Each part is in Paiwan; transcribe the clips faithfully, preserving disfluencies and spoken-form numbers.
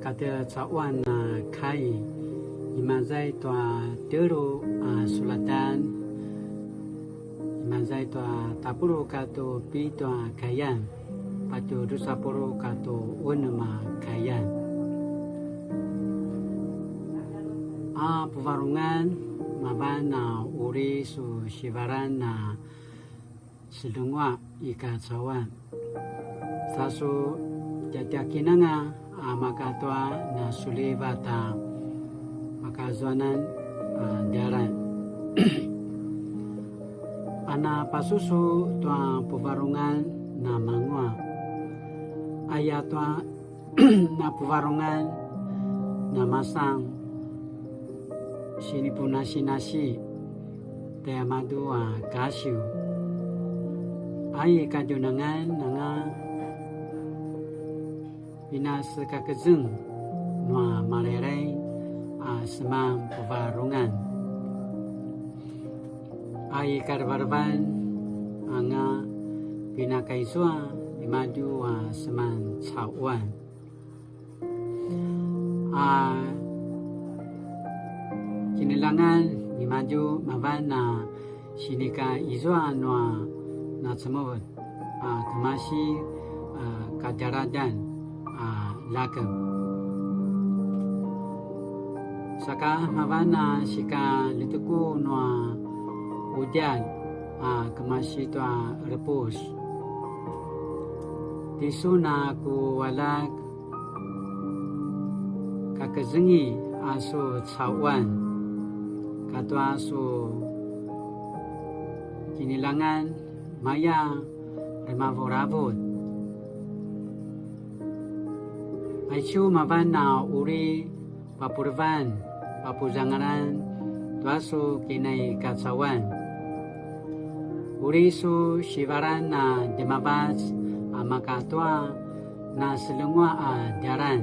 Patje caquan a kai, imaza i tua tjelu a sulatan, imaza i tua tapuluq katua pitju a kaian, patje drusa puluq katua unem a kaian. A puvarungan, mavan a uri su sivalan a seljenguaq i kacauan. Sa su tjatjakinanga a maka tua na sulivat a makazuanan a djalan. A na pasusu tua puvarungan na manguaq. Aya tua na puvarungan na masan sinipunasinasi tjaimadju a kasiw. A i kadjunangan anga pinasekakezeng nua Malailaing a seman puvarungan. A i kalevelevan anga pinakaizua nimadju a seman caquan. A kineljangan nimadju mavan a sinikaizua nua nacemevut a kemasi a kadjaladjan a lakev. Saka mavan a sika ljeteku nua qudjalj a kemasi tua qerepus. Tisun a ku aljak kakezengi a su caquan katua su kineljangan maya remavuravut. Aicu mavan a uri papulevan, papuzangalan tua su kinaikacauan. Uri su sivalan a djemavac a maka tua na seljenguaq a djalan.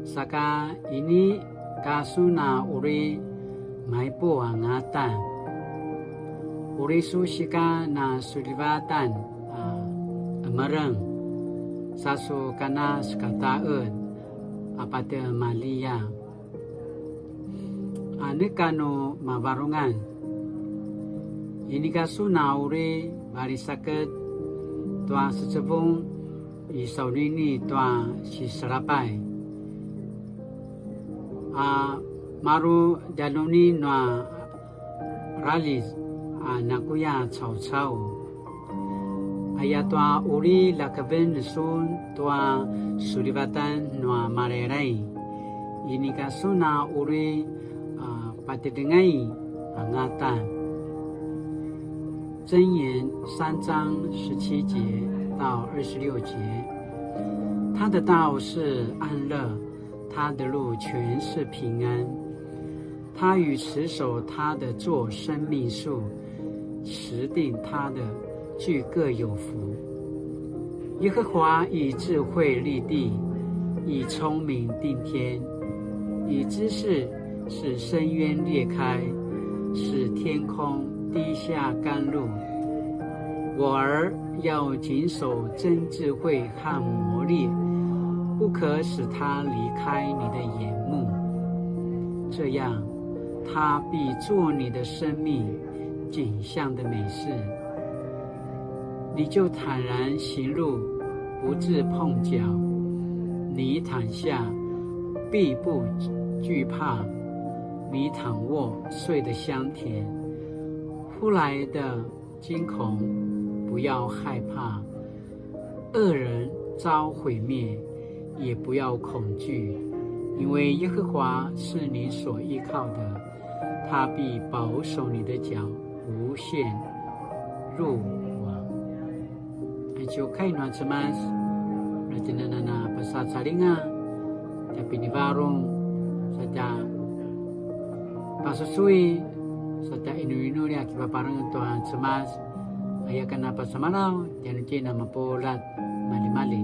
Saka ini ka sun a uri maipuq angata. Uri su sika na sulivatan a qemereng, sa su kana sekataqed a patje malia. A neka nu mavarungan, inika sun a uri valisaked tua secevung i saunini tua siselapay, a maru djaluni nua raljiz a nakuya caucau. Ayatua uri lakeven sun tua sulivatan nua Malailaing, inika sun a uri a patjedengai angata. 箴言三章十七节到二十六节，他的道是安乐，他的路全是平安。他与持守他的作生命树，持定他的，俱各有福。耶和华以智慧立地，以聪明定天，以知识使深渊裂开，使天空滴下甘露。我儿，要谨守真智慧和谋略，不可使它离开你的眼目。这样，它必作你的生命颈项的美饰。你就坦然行路，不致碰脚。你躺下，必不惧怕；你躺卧，睡得香甜。忽来的 惊恐，不要害怕；恶人遭毁灭，也不要恐惧，因为耶和华是你所依靠的，他必保守你的脚不陷入网。Aicu kai nua Cemas, na tjinanana pasacalinga, tja pinivarung, satja pasusui, satja inuinuli a kipapareng tua Cemas, aya ken a pasemalaw, tjanuitjen a mapuljat, malimali.